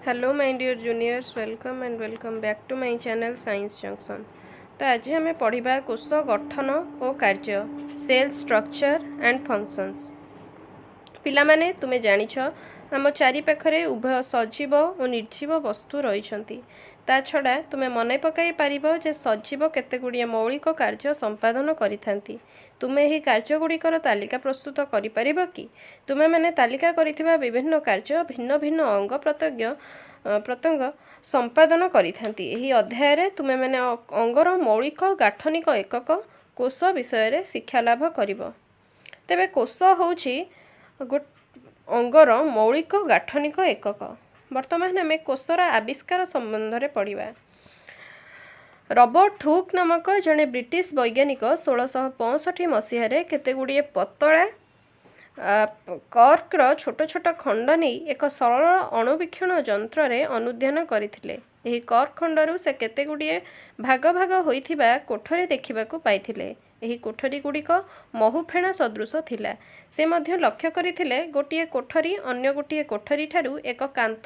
Hello my dear juniors, welcome and welcome back to my channel Science Junction. ତ ଆଜି ଆମେ ପଢ଼ିବା କୋଷ ଗଠନ ଓ କାର୍ଯ୍ୟ, ସେଲ୍ ଷ୍ଟ୍ରକ୍ଚର ଆଣ୍ଡ ଫଙ୍କସନ୍ସ। ପିଲାମାନେ, ତୁମେ ଜାଣିଛ, ଆମ ଚାରିପାଖରେ ଉଭୟ ସଜୀବ ଓ ନିର୍ଜୀବ ବସ୍ତୁ ରହିଛନ୍ତି। ତା ଛଡ଼ା ତୁମେ ମନେ ପକାଇ ପାରିବ ଯେ ସଜୀବ କେତେଗୁଡ଼ିଏ ମୌଳିକ କାର୍ଯ୍ୟ ସମ୍ପାଦନ କରିଥାନ୍ତି। ତୁମେ ଏହି କାର୍ଯ୍ୟଗୁଡ଼ିକର ତାଲିକା ପ୍ରସ୍ତୁତ କରିପାରିବ କି? ତୁମେମାନେ ତାଲିକା କରିଥିବା ବିଭିନ୍ନ କାର୍ଯ୍ୟ ଭିନ୍ନ ଭିନ୍ନ ଅଙ୍ଗ ପ୍ରତ୍ୟଙ୍ଗ ସମ୍ପାଦନ କରିଥାନ୍ତି। ଏହି ଅଧ୍ୟାୟରେ ତୁମେମାନେ ଅଙ୍ଗର ମୌଳିକ ଗାଠନିକ ଏକକ କୋଷ ବିଷୟରେ ଶିକ୍ଷା ଲାଭ କରିବ। ତେବେ କୋଷ ହେଉଛି ଅଙ୍ଗର ମୌଳିକ ଗାଠନିକ ଏକକ। ବର୍ତ୍ତମାନ ଆମେ କୋଷର ଆବିଷ୍କାର ସମ୍ବନ୍ଧରେ ପଢ଼ିବା। ରବର୍ଟ ହୁକ୍ ନାମକ ଜଣେ ବ୍ରିଟିଶ ବୈଜ୍ଞାନିକ 1665 ମସିହାରେ କେତେଗୁଡ଼ିଏ ପତଳା କର୍କର ଛୋଟ ଛୋଟ ଖଣ୍ଡ ନେଇ ଏକ ସରଳ ଅଣୁବୀକ୍ଷଣ ଯନ୍ତ୍ରରେ ଅନୁଧ୍ୟାନ କରିଥିଲେ। ଏହି କର୍କ ଖଣ୍ଡରୁ ସେ କେତେଗୁଡ଼ିଏ ଭାଗ ଭାଗ ହୋଇଥିବା କୋଠରୀ ଦେଖିବାକୁ ପାଇଥିଲେ। ଏହି କୋଠରୀ ଗୁଡ଼ିକ ମହୁଫେଣା ସଦୃଶ ଥିଲା। ସେ ମଧ୍ୟ ଲକ୍ଷ୍ୟ କରିଥିଲେ, ଗୋଟିଏ କୋଠରୀ ଅନ୍ୟ ଗୋଟିଏ କୋଠରୀ ଠାରୁ ଏକ କାନ୍ଥ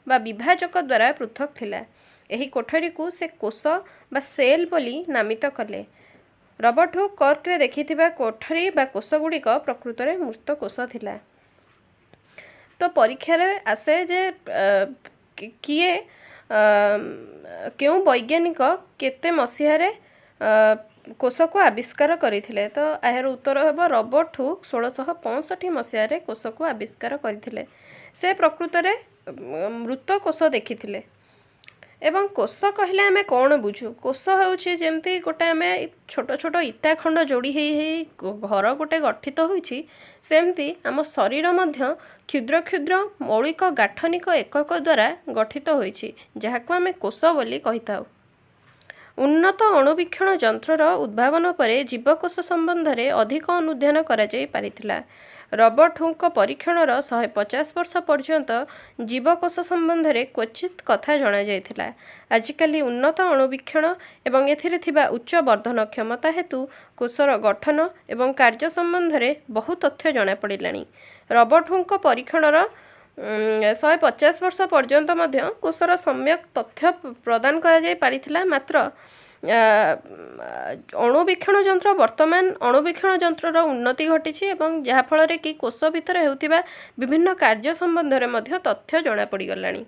ବା ବିଭାଜକ ଦ୍ୱାରା ପୃଥକ୍ ଥିଲା। ଏହି କୋଠରୀକୁ ସେ କୋଷ ବା ସେଲ୍ ବୋଲି ନାମିତ କଲେ। ରବର୍ଟ ହୁକ୍ କର୍କରେ ଦେଖିଥିବା କୋଠରୀ ବା କୋଷଗୁଡ଼ିକ ପ୍ରକୃତରେ ମୃତ କୋଷ ଥିଲା। ତ ପରୀକ୍ଷାରେ ଆସେ ଯେ କିଏ, କେଉଁ ବୈଜ୍ଞାନିକ କେତେ ମସିହାରେ କୋଷକୁ ଆବିଷ୍କାର କରିଥିଲେ? ତ ଏହାର ଉତ୍ତର ହେବ, ରବର୍ଟ ହୁକ୍ 1665 ମସିହାରେ କୋଷକୁ ଆବିଷ୍କାର କରିଥିଲେ। ସେ ପ୍ରକୃତରେ ମୃତ କୋଷ ଦେଖିଥିଲେ। ଏବଂ କୋଷ କହିଲେ ଆମେ କ'ଣ ବୁଝୁ? କୋଷ ହେଉଛି, ଯେମିତି ଗୋଟେ ଆମେ ଛୋଟ ଛୋଟ ଇଟା ଖଣ୍ଡ ଯୋଡ଼ି ହେଇ ହେଇ ଘର ଗୋଟେ ଗଠିତ ହୋଇଛି, ସେମିତି ଆମ ଶରୀର ମଧ୍ୟ କ୍ଷୁଦ୍ର କ୍ଷୁଦ୍ର ମୌଳିକ ଗାଠନିକ ଏକକ ଦ୍ୱାରା ଗଠିତ ହୋଇଛି, ଯାହାକୁ ଆମେ କୋଷ ବୋଲି କହିଥାଉ। ଉନ୍ନତ ଅଣୁବୀକ୍ଷଣ ଯନ୍ତ୍ରର ଉଦ୍ଭାବନ ପରେ ଜୀବକୋଷ ସମ୍ବନ୍ଧରେ ଅଧିକ ଅନୁଧ୍ୟାନ କରାଯାଇ ପାରିଥିଲା। ରବର୍ଟ ହୁକଙ୍କ ପରୀକ୍ଷଣର 150 ବର୍ଷ ପର୍ଯ୍ୟନ୍ତ ଜୀବକୋଷ ସମ୍ବନ୍ଧରେ କ୍ୱଚିତ୍ କଥା ଜଣାଯାଇଥିଲା। ଆଜିକାଲି ଉନ୍ନତ ଅଣୁବୀକ୍ଷଣ ଏବଂ ଏଥିରେ ଥିବା ଉଚ୍ଚ ବର୍ଦ୍ଧନ କ୍ଷମତା ହେତୁ କୋଷର ଗଠନ ଏବଂ କାର୍ଯ୍ୟ ସମ୍ବନ୍ଧରେ ବହୁ ତଥ୍ୟ ଜଣାପଡ଼ିଲାଣି। ରବର୍ଟ ହୁକଙ୍କ ପରୀକ୍ଷଣର 150 ବର୍ଷ ପର୍ଯ୍ୟନ୍ତ ମଧ୍ୟ କୋଷର ସମ୍ୟକ ତଥ୍ୟ ପ୍ରଦାନ କରାଯାଇ ପାରିଥିଲା। ମାତ୍ର ଅଣୁବୀକ୍ଷଣ ଯନ୍ତ୍ର, ବର୍ତ୍ତମାନ ଅଣୁବୀକ୍ଷଣ ଯନ୍ତ୍ରର ଉନ୍ନତି ଘଟିଛି ଏବଂ ଯାହାଫଳରେ କି କୋଷ ଭିତରେ ହେଉଥିବା ବିଭିନ୍ନ କାର୍ଯ୍ୟ ସମ୍ବନ୍ଧରେ ମଧ୍ୟ ତଥ୍ୟ ଜଣାପଡ଼ିଗଲାଣି।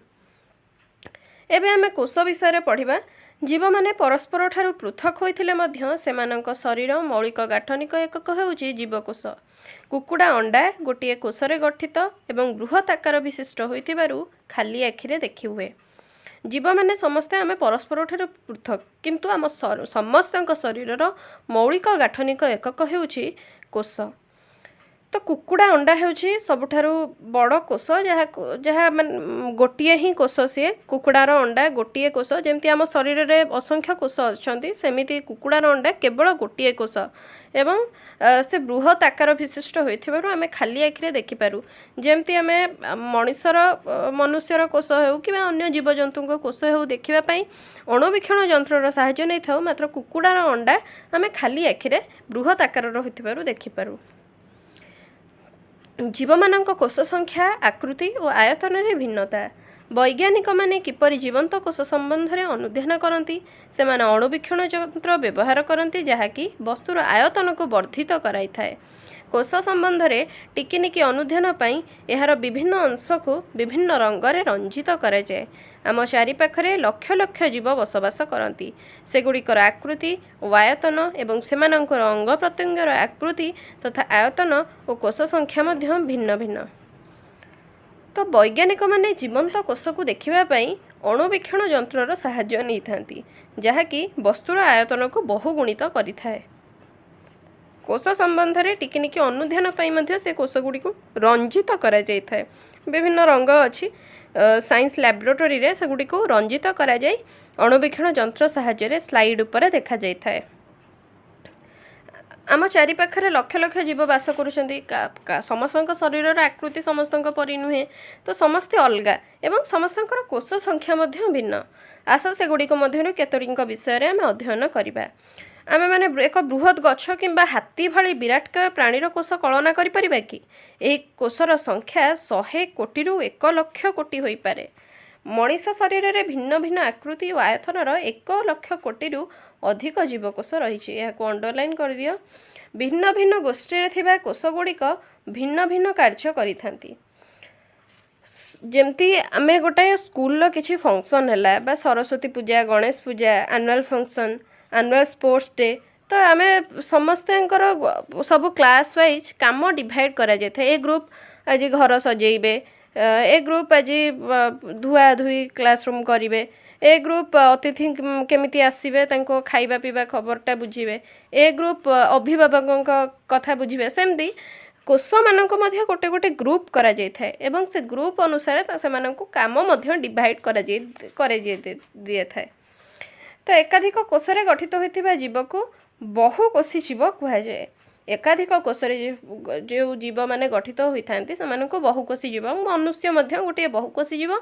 ଏବେ ଆମେ କୋଷ ବିଷୟରେ ପଢ଼ିବା। ଜୀବମାନେ ପରସ୍ପର ଠାରୁ ପୃଥକ ହୋଇଥିଲେ ମଧ୍ୟ ସେମାନଙ୍କ ଶରୀର ମୌଳିକ ଗାଠନିକ ଏକକ ହେଉଛି ଜୀବକୋଷ। କୁକୁଡ଼ା ଅଣ୍ଡା ଗୋଟିଏ କୋଷରେ ଗଠିତ ଏବଂ ବୃହତ୍ ଆକାର ବିଶିଷ୍ଟ ହୋଇଥିବାରୁ ଖାଲି ଆଖିରେ ଦେଖିହୁଏ। ଜୀବମାନେ ସମସ୍ତେ ଆମେ ପରସ୍ପର ଠାରୁ ପୃଥକ, କିନ୍ତୁ ଆମ ସମସ୍ତଙ୍କ ଶରୀରର ମୌଳିକ ଗାଠନିକ ଏକକ ହେଉଛି କୋଷ। ତ କୁକୁଡ଼ା ଅଣ୍ଡା ହେଉଛି ସବୁଠାରୁ ବଡ଼ କୋଷ, ଯାହାକୁ ଯାହା ମାନେ ଗୋଟିଏ ହିଁ କୋଷ ସିଏ। କୁକୁଡ଼ାର ଅଣ୍ଡା ଗୋଟିଏ କୋଷ। ଯେମିତି ଆମ ଶରୀରରେ ଅସଂଖ୍ୟ କୋଷ ଅଛନ୍ତି, ସେମିତି କୁକୁଡ଼ାର ଅଣ୍ଡା କେବଳ ଗୋଟିଏ କୋଷ ଏବଂ ସେ ବୃହତ୍ ଆକାର ବିଶିଷ୍ଟ ହୋଇଥିବାରୁ ଆମେ ଖାଲି ଆଖିରେ ଦେଖିପାରୁ। ଯେମିତି ଆମେ ମଣିଷର, ମନୁଷ୍ୟର କୋଷ ହେଉ କିମ୍ବା ଅନ୍ୟ ଜୀବଜନ୍ତୁଙ୍କ କୋଷ ହେଉ, ଦେଖିବା ପାଇଁ ଅଣୁବୀକ୍ଷଣ ଯନ୍ତ୍ରର ସାହାଯ୍ୟ ନେଇଥାଉ, ମାତ୍ର କୁକୁଡ଼ାର ଅଣ୍ଡା ଆମେ ଖାଲି ଆଖିରେ ବୃହତ୍ ଆକାରର ହୋଇଥିବାରୁ ଦେଖିପାରୁ। ଜୀବମାନଙ୍କ କୋଷ ସଂଖ୍ୟା, ଆକୃତି ଓ ଆୟତନରେ ଭିନ୍ନତା। ବୈଜ୍ଞାନିକମାନେ କିପରି ଜୀବନ୍ତ କୋଷ ସମ୍ବନ୍ଧରେ ଅନୁଧ୍ୟାନ କରନ୍ତି? ସେମାନେ ଅଣୁବୀକ୍ଷଣ ଯନ୍ତ୍ର ବ୍ୟବହାର କରନ୍ତି, ଯାହାକି ବସ୍ତୁର ଆୟତନକୁ ବର୍ଦ୍ଧିତ କରାଇଥାଏ। କୋଷ ସମ୍ବନ୍ଧରେ ଟିକିନିକି ଅନୁଧ୍ୟାନ ପାଇଁ ଏହାର ବିଭିନ୍ନ ଅଂଶକୁ ବିଭିନ୍ନ ରଙ୍ଗରେ ରଞ୍ଜିତ କରାଯାଏ। ଆମ ଚାରିପାଖରେ ଲକ୍ଷ ଲକ୍ଷ ଜୀବ ବସବାସ କରନ୍ତି। ସେଗୁଡ଼ିକର ଆକୃତି ଓ ଆୟତନ ଏବଂ ସେମାନଙ୍କର ଅଙ୍ଗ ପ୍ରତ୍ୟଙ୍ଗର ଆକୃତି ତଥା ଆୟତନ ଓ କୋଷ ସଂଖ୍ୟା ମଧ୍ୟ ଭିନ୍ନ ଭିନ୍ନ। ତ ବୈଜ୍ଞାନିକମାନେ ଜୀବନ୍ତ କୋଷକୁ ଦେଖିବା ପାଇଁ ଅଣୁବୀକ୍ଷଣ ଯନ୍ତ୍ରର ସାହାଯ୍ୟ ନେଇଥାନ୍ତି, ଯାହାକି ବସ୍ତୁର ଆୟତନକୁ ବହୁଗୁଣିତ କରିଥାଏ। କୋଷ ସମ୍ବନ୍ଧରେ ଟିକିନିକି ଅନୁଧ୍ୟାନ ପାଇଁ ମଧ୍ୟ ସେ କୋଷଗୁଡ଼ିକୁ ରଞ୍ଜିତ କରାଯାଇଥାଏ। ବିଭିନ୍ନ ରଙ୍ଗ ଅଛି, ସାଇନ୍ସ ଲାବୋରେଟୋରୀରେ ସେଗୁଡ଼ିକୁ ରଞ୍ଜିତ କରାଯାଇ ଅଣୁବୀକ୍ଷଣ ଯନ୍ତ୍ର ସାହାଯ୍ୟରେ ସ୍ଲାଇଡ୍ ଉପରେ ଦେଖାଯାଇଥାଏ। ଆମ ଚାରିପାଖରେ ଲକ୍ଷ ଲକ୍ଷ ଜୀବ ବାସ କରୁଛନ୍ତି। ସମସ୍ତଙ୍କ ଶରୀରର ଆକୃତି ସମସ୍ତଙ୍କ ପରି ନୁହେଁ। ତ ସମସ୍ତେ ଅଲଗା ଏବଂ ସମସ୍ତଙ୍କର କୋଷ ସଂଖ୍ୟା ମଧ୍ୟ ଭିନ୍ନ। ଆସ, ସେଗୁଡ଼ିକ ମଧ୍ୟରୁ କେତୋଟିଙ୍କ ବିଷୟରେ ଆମେ ଅଧ୍ୟୟନ କରିବା। ଆମେମାନେ ଏକ ବୃହତ୍ ଗଛ କିମ୍ବା ହାତୀ ଭଳି ବିରାଟକାୟ ପ୍ରାଣୀର କୋଷ କଳନା କରିପାରିବା କି? ଏହି କୋଷର ସଂଖ୍ୟା 100 କୋଟିରୁ 1 ଲକ୍ଷ କୋଟି ହୋଇପାରେ। ମଣିଷ ଶରୀରରେ ଭିନ୍ନ ଭିନ୍ନ ଆକୃତି ଓ ଆୟତନର 1 ଲକ୍ଷ କୋଟିରୁ ଅଧିକ ଜୀବକୋଷ ରହିଛି। ଏହାକୁ ଅଣ୍ଡରଲାଇନ୍ କରିଦିଅ। ଭିନ୍ନ ଭିନ୍ନ ଗୋଷ୍ଠୀରେ ଥିବା କୋଷଗୁଡ଼ିକ ଭିନ୍ନ ଭିନ୍ନ କାର୍ଯ୍ୟ କରିଥାନ୍ତି। ଯେମିତି ଆମେ ଗୋଟେ ସ୍କୁଲର କିଛି ଫଙ୍କସନ୍ ହେଲା ବା ସରସ୍ୱତୀ ପୂଜା, ଗଣେଶ ପୂଜା, annual function, annual sports day, ତ ଆମେ ସମସ୍ତଙ୍କର ସବୁ କ୍ଲାସ୍ ୱାଇଜ୍ କାମ ଡିଭାଇଡ଼ କରାଯାଇଥାଏ। ଏ ଗ୍ରୁପ୍ ଆଜି ଘର ସଜେଇବେ, ଏ ଗ୍ରୁପ୍ ଆଜି ଧୁଆ ଧୁଇ କ୍ଲାସରୁମ୍ କରିବେ, ଏ ଗ୍ରୁପ୍ ଅତିଥି କେମିତି ଆସିବେ, ତାଙ୍କ ଖାଇବା ପିଇବା ଖବରଟା ବୁଝିବେ, ଏ ଗ୍ରୁପ୍ ଅଭିଭାବକଙ୍କ କଥା ବୁଝିବେ। ସେମିତି କୋଷମାନଙ୍କୁ ମଧ୍ୟ ଗୋଟେ ଗୋଟେ ଗ୍ରୁପ୍ କରାଯାଇଥାଏ ଏବଂ ସେ ଗ୍ରୁପ୍ ଅନୁସାରେ ସେମାନଙ୍କୁ କାମ ମଧ୍ୟ ଡିଭାଇଡ଼ କରାଯାଇ ଦିଆଥାଏ। ତ ଏକାଧିକ କୋଷରେ ଗଠିତ ହୋଇଥିବା ଜୀବକୁ ବହୁକୋଷୀ ଜୀବ କୁହାଯାଏ। ଏକାଧିକ କୋଷରେ ଯେଉଁ ଜୀବମାନେ ଗଠିତ ହୋଇଥାନ୍ତି, ସେମାନଙ୍କୁ ବହୁକୋଷୀ ଜୀବ। ମନୁଷ୍ୟ ମଧ୍ୟ ଗୋଟିଏ ବହୁକୋଷୀ ଜୀବ।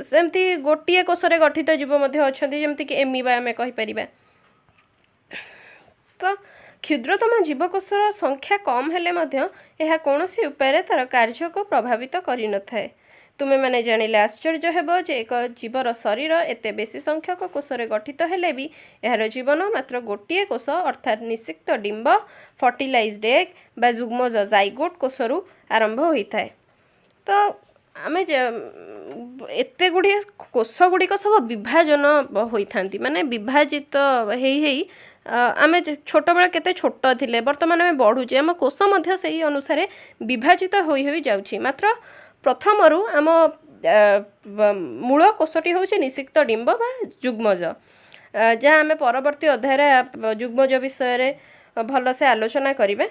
ସେମିତି ଗୋଟିଏ କୋଷରେ ଗଠିତ ଜୀବ ମଧ୍ୟ ଅଛନ୍ତି, ଯେମିତିକି ଏମିବା ଆମେ କହିପାରିବା। ତ କ୍ଷୁଦ୍ରତମ ଜୀବକୋଷର ସଂଖ୍ୟା କମ୍ ହେଲେ ମଧ୍ୟ ଏହା କୌଣସି ଉପାୟରେ ତା'ର କାର୍ଯ୍ୟକୁ ପ୍ରଭାବିତ କରିନଥାଏ। ତୁମେମାନେ ଜାଣିଲେ ଆଶ୍ଚର୍ଯ୍ୟ ହେବ ଯେ ଏକ ଜୀବର ଶରୀର ଏତେ ବେଶୀ ସଂଖ୍ୟକ କୋଷରେ ଗଠିତ ହେଲେ ବି ଏହାର ଜୀବନ ମାତ୍ର ଗୋଟିଏ କୋଷ, ଅର୍ଥାତ୍ ନିଷିକ୍ତ ଡିମ୍ବ, ଫର୍ଟିଲାଇଜ୍ଡ ଏଗ୍ ବା ଯୁଗ୍ମଜ, ଜାଇଗୋଟ୍ କୋଷରୁ ଆରମ୍ଭ ହୋଇଥାଏ। ତ ଆମେ ଏତେ ଗୁଡ଼ିଏ କୋଷ ଗୁଡ଼ିକ ସବୁ ବିଭାଜନ ହୋଇଥାନ୍ତି, ମାନେ ବିଭାଜିତ ହେଇ ହେଇ ଆମେ ଛୋଟବେଳେ କେତେ ଛୋଟ ଥିଲେ, ବର୍ତ୍ତମାନ ଆମେ ବଢ଼ୁଛେ, ଆମ କୋଷ ମଧ୍ୟ ସେଇ ଅନୁସାରେ ବିଭାଜିତ ହୋଇ ହୋଇ ଯାଉଛି। ମାତ୍ର ପ୍ରଥମରୁ ଆମ ମୂଳ କୋଷଟି ହେଉଛି ନିଷିକ୍ତ ଡିମ୍ବ ବା ଯୁଗ୍ମଜ, ଯାହା ଆମେ ପରବର୍ତ୍ତୀ ଅଧ୍ୟାୟରେ ଯୁଗ୍ମଜ ବିଷୟରେ ଭଲସେ ଆଲୋଚନା କରିବା।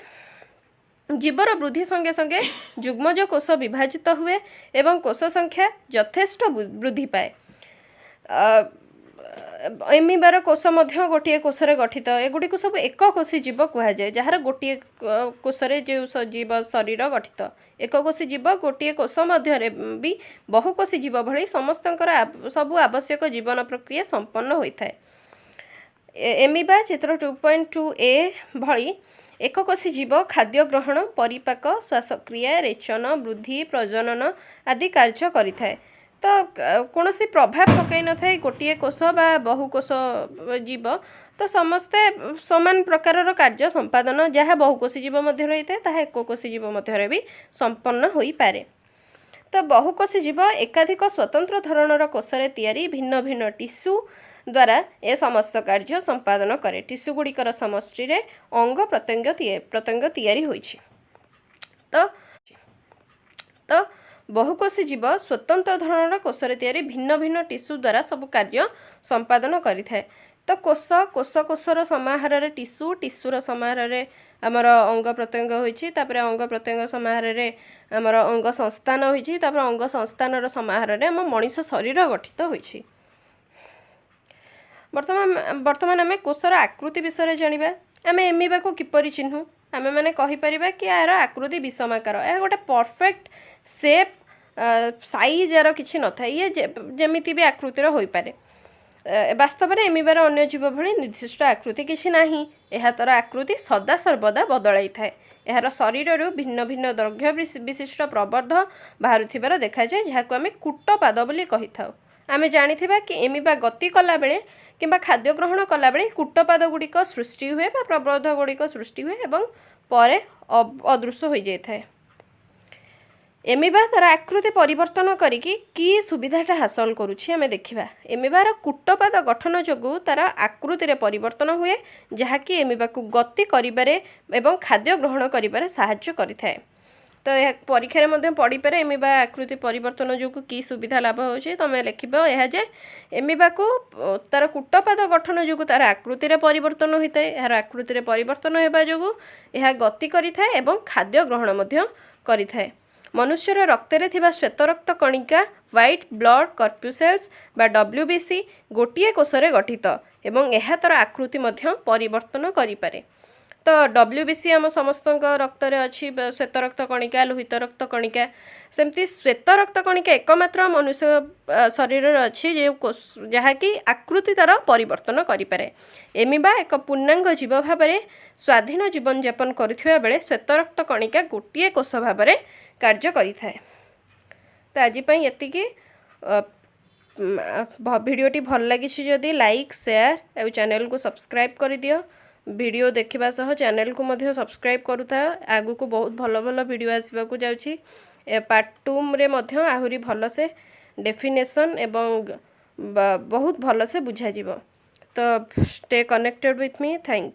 ଜୀବର ବୃଦ୍ଧି ସଙ୍ଗେ ସଙ୍ଗେ ଯୁଗ୍ମଜ କୋଷ ବିଭାଜିତ ହୁଏ ଏବଂ କୋଷ ସଂଖ୍ୟା ଯଥେଷ୍ଟ ବୃଦ୍ଧି ପାଏ। ଏମିବାର କୋଷ ମଧ୍ୟ ଗୋଟିଏ କୋଷରେ ଗଠିତ। ଏଗୁଡ଼ିକୁ ସବୁ ଏକକୋଷୀ ଜୀବ କୁହାଯାଏ, ଯାହାର ଗୋଟିଏ କୋଷରେ ଯେଉଁ ଜୀବ ଶରୀର ଗଠିତ। ଏକକୋଷୀ ଜୀବ ଗୋଟିଏ କୋଷ ମଧ୍ୟରେ ବି ବହୁକୋଷୀ ଜୀବ ଭଳି ସମସ୍ତଙ୍କର ସବୁ ଆବଶ୍ୟକ ଜୀବନ ପ୍ରକ୍ରିୟା ସମ୍ପନ୍ନ ହୋଇଥାଏ। ଏମିବା, ଚିତ୍ର 2.2 ଏ ଭଳି ଏକକୋଷୀ ଜୀବ ଖାଦ୍ୟ ଗ୍ରହଣ, ପରିପାକ, ଶ୍ୱାସକ୍ରିୟା, ରେଚନ, ବୃଦ୍ଧି, ପ୍ରଜନନ ଆଦି କାର୍ଯ୍ୟ କରିଥାଏ। ତ କୌଣସି ପ୍ରଭାବ ପକାଇ ନଥାଏ ଗୋଟିଏ କୋଷ ବା ବହୁକୋଷ ଜୀବ। ତ ସମସ୍ତେ ସମାନ ପ୍ରକାରର କାର୍ଯ୍ୟ ସମ୍ପାଦନ, ଯାହା ବହୁକୋଷୀ ଜୀବ ମଧ୍ୟରେ ହୋଇଥାଏ, ତାହା ଏକକୋଷୀ ଜୀବ ମଧ୍ୟରେ ବି ସମ୍ପନ୍ନ ହୋଇପାରେ। ତ ବହୁକୋଷୀ ଜୀବ ଏକାଧିକ ସ୍ୱତନ୍ତ୍ର ଧରଣର କୋଷରେ ତିଆରି ଭିନ୍ନ ଭିନ୍ନ ଟିସ୍ୟୁ ଦ୍ୱାରା ଏ ସମସ୍ତ କାର୍ଯ୍ୟ ସମ୍ପାଦନ କରେ। ଟିସ୍ୟୁ ଗୁଡ଼ିକର ସମଷ୍ଟିରେ ଅଙ୍ଗ ପ୍ରତ୍ୟଙ୍ଗ ତିଆରି ହୋଇଛି। ତ ବହୁକୋଷୀ ଜୀବ ସ୍ୱତନ୍ତ୍ର ଧରଣର କୋଷରେ ତିଆରି ଭିନ୍ନ ଭିନ୍ନ ଟିସ୍ୟୁ ଦ୍ୱାରା ସବୁ କାର୍ଯ୍ୟ ସମ୍ପାଦନ କରିଥାଏ। ତ କୋଷ କୋଷ କୋଷର ସମାହାରରେ ଟିସ୍ୟୁ, ଟିସ୍ୟୁର ସମାହାରରେ ଆମର ଅଙ୍ଗ ପ୍ରତ୍ୟଙ୍ଗ ହୋଇଛି, ତାପରେ ଅଙ୍ଗ ପ୍ରତ୍ୟଙ୍ଗ ସମାହାରରେ ଆମର ଅଙ୍ଗ ସଂସ୍ଥାନ ହୋଇଛି, ତାପରେ ଅଙ୍ଗ ସଂସ୍ଥାନର ସମାହାରରେ ଆମ ମଣିଷ ଶରୀର ଗଠିତ ହୋଇଛି। ବର୍ତ୍ତମାନ ଆମେ କୋଷର ଆକୃତି ବିଷୟରେ ଜାଣିବା। ଆମେ ଏମିବାକୁ କିପରି ଚିହ୍ନୁ? ଆମେମାନେ କହିପାରିବା କି ଏହାର ଆକୃତି ବିଷମାକାର। ଏହା ଗୋଟେ ପରଫେକ୍ଟ ସେପ୍, ସାଇଜ୍ ଏହାର କିଛି ନଥାଏ। ଇଏ ଯେମିତି ବି ଆକୃତିର ହୋଇପାରେ। ବାସ୍ତବରେ ଏମିବାର ଅନ୍ୟ ଜୀବ ଭଳି ନିର୍ଦ୍ଦିଷ୍ଟ ଆକୃତି କିଛି ନାହିଁ। ଏହା ତା'ର ଆକୃତି ସଦା ସର୍ବଦା ବଦଳାଇଥାଏ। ଏହାର ଶରୀରରୁ ଭିନ୍ନ ଭିନ୍ନ ଦୈର୍ଘ୍ୟ ବିଶିଷ୍ଟ ପ୍ରବର୍ଦ୍ଧ ବାହାରୁଥିବାର ଦେଖାଯାଏ, ଯାହାକୁ ଆମେ କୂଟପାଦ ବୋଲି କହିଥାଉ। ଆମେ ଜାଣିଥିବା କି ଏମିବା ଗତି କଲାବେଳେ କିମ୍ବା ଖାଦ୍ୟ ଗ୍ରହଣ କଲାବେଳେ କୂଟପାଦ ଗୁଡ଼ିକ ସୃଷ୍ଟି ହୁଏ ବା ପ୍ରବର୍ଦ୍ଧ ଗୁଡ଼ିକ ସୃଷ୍ଟି ହୁଏ ଏବଂ ପରେ ଅଦୃଶ୍ୟ ହୋଇଯାଇଥାଏ। ଏମିବା ତା'ର ଆକୃତି ପରିବର୍ତ୍ତନ କରିକି କି ସୁବିଧାଟା ହାସଲ କରୁଛି, ଆମେ ଦେଖିବା। ଏମିବାର କୂଟପାଦ ଗଠନ ଯୋଗୁଁ ତା'ର ଆକୃତିରେ ପରିବର୍ତ୍ତନ ହୁଏ, ଯାହାକି ଏମିବାକୁ ଗତି କରିବାରେ ଏବଂ ଖାଦ୍ୟ ଗ୍ରହଣ କରିବାରେ ସାହାଯ୍ୟ କରିଥାଏ। ତ ଏହା ପରୀକ୍ଷାରେ ମଧ୍ୟ ପଡ଼ିପାରେ, ଏମିବା ଆକୃତି ପରିବର୍ତ୍ତନ ଯୋଗୁଁ କି ସୁବିଧା ଲାଭ ହେଉଛି। ତୁମେ ଲେଖିବ ଏହା ଯେ ଏମିବାକୁ ତା'ର କୂଟପାଦ ଗଠନ ଯୋଗୁଁ ତା'ର ଆକୃତିରେ ପରିବର୍ତ୍ତନ ହୋଇଥାଏ। ଏହାର ଆକୃତିରେ ପରିବର୍ତ୍ତନ ହେବା ଯୋଗୁଁ ଏହା ଗତି କରିଥାଏ ଏବଂ ଖାଦ୍ୟ ଗ୍ରହଣ ମଧ୍ୟ କରିଥାଏ। ମନୁଷ୍ୟର ରକ୍ତରେ ଥିବା ଶ୍ୱେତ ରକ୍ତ କଣିକା, ହ୍ୱାଇଟ୍ ବ୍ଲଡ୍ କର୍ପ୍ୟୁସେଲ୍ସ ବା ଡବ୍ଲ୍ୟୁ ବି ସି, ଗୋଟିଏ କୋଷରେ ଗଠିତ ଏବଂ ଏହା ତା'ର ଆକୃତି ମଧ୍ୟ ପରିବର୍ତ୍ତନ କରିପାରେ। ତ ଡବ୍ଲ୍ୟୁ ବି ସି ଆମ ସମସ୍ତଙ୍କ ରକ୍ତରେ ଅଛି, ଶ୍ୱେତ ରକ୍ତ କଣିକା, ଲୋହିତ ରକ୍ତ କଣିକା। ସେମିତି ଶ୍ୱେତ ରକ୍ତ କଣିକା ଏକମାତ୍ର ମନୁଷ୍ୟ ଶରୀରରେ ଅଛି ଯେଉଁ ଯାହାକି ଆକୃତି ତା'ର ପରିବର୍ତ୍ତନ କରିପାରେ। ଏମିବା ଏକ ପୂର୍ଣ୍ଣାଙ୍ଗ ଜୀବ ଭାବରେ ସ୍ୱାଧୀନ ଜୀବନଯାପନ କରୁଥିବା ବେଳେ ଶ୍ୱେତ ରକ୍ତ କଣିକା ଗୋଟିଏ କୋଷ ଭାବରେ କାର୍ଯ୍ୟ କରିଥାଏ। ତ ଆଜି ପାଇଁ ଏତିକି। ଭିଡ଼ିଓଟି ଭଲ ଲାଗିଛି ଯଦି ଲାଇକ୍, ସେୟାର ଆଉ ଚ୍ୟାନେଲକୁ ସବସ୍କ୍ରାଇବ୍ କରିଦିଅ। ଭିଡ଼ିଓ ଦେଖିବା ସହ ଚ୍ୟାନେଲକୁ ମଧ୍ୟ ସବସ୍କ୍ରାଇବ୍ କରୁଥାଅ। ଆଗକୁ ବହୁତ ଭଲ ଭଲ ଭିଡ଼ିଓ ଆସିବାକୁ ଯାଉଛି। ପାର୍ଟ ଟୁରେ ମଧ୍ୟ ଆହୁରି ଭଲସେ ଡେଫିନେସନ୍ ଏବଂ ବହୁତ ଭଲସେ ବୁଝାଯିବ। ତ stay connected with me. Thank you.